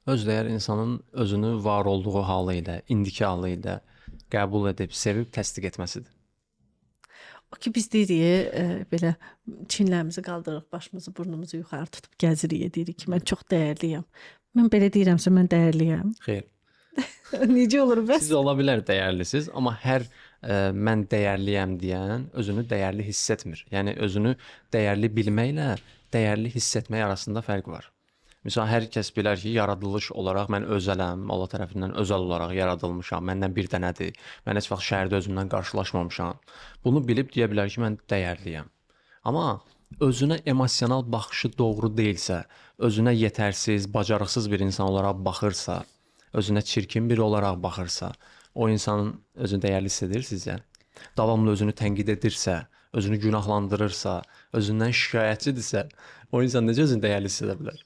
Öz dəyər insanın özünü var olduğu halı ilə, indiki halı ilə qəbul edib, sevib təsdiq etməsidir. O ki biz deyirik, belə çinlərimizi qaldırırıq, başımızı, burnumuzu yuxarı tutub gəzirik, deyirik ki, mən çox dəyərliyəm. Mən belə deyirəmsə mən dəyərliyəm. Xeyr. Necə olur bəs? Siz ola bilər dəyərlisiniz, amma hər mən dəyərliyəm deyən özünü dəyərli hiss etmir. Yəni özünü dəyərli bilməklə dəyərli hiss etmək arasında fərq var. Məsələn, hər kəs bilər ki, yaradılış olaraq mən özələm, Allah tərəfindən özəl olaraq yaradılmışam, məndən bir dənədir. Mən heç vaxt şəhərdə özümdən qarşılaşmamışam. Bunu bilib deyə bilər ki, mən dəyərliyəm. Amma özünə emosional baxışı doğru deyilsə, özünə yetərsiz, bacarıqsız bir insan olaraq baxırsa, özünə çirkin biri olaraq baxırsa, o insanın özünü dəyərli hiss edir sizcə? Davamlı özünü tənqid edirsə, özünü günahlandırırsa, özündən şikayətçidirsə, o insan necə özünü dəyərli hiss edə bilər?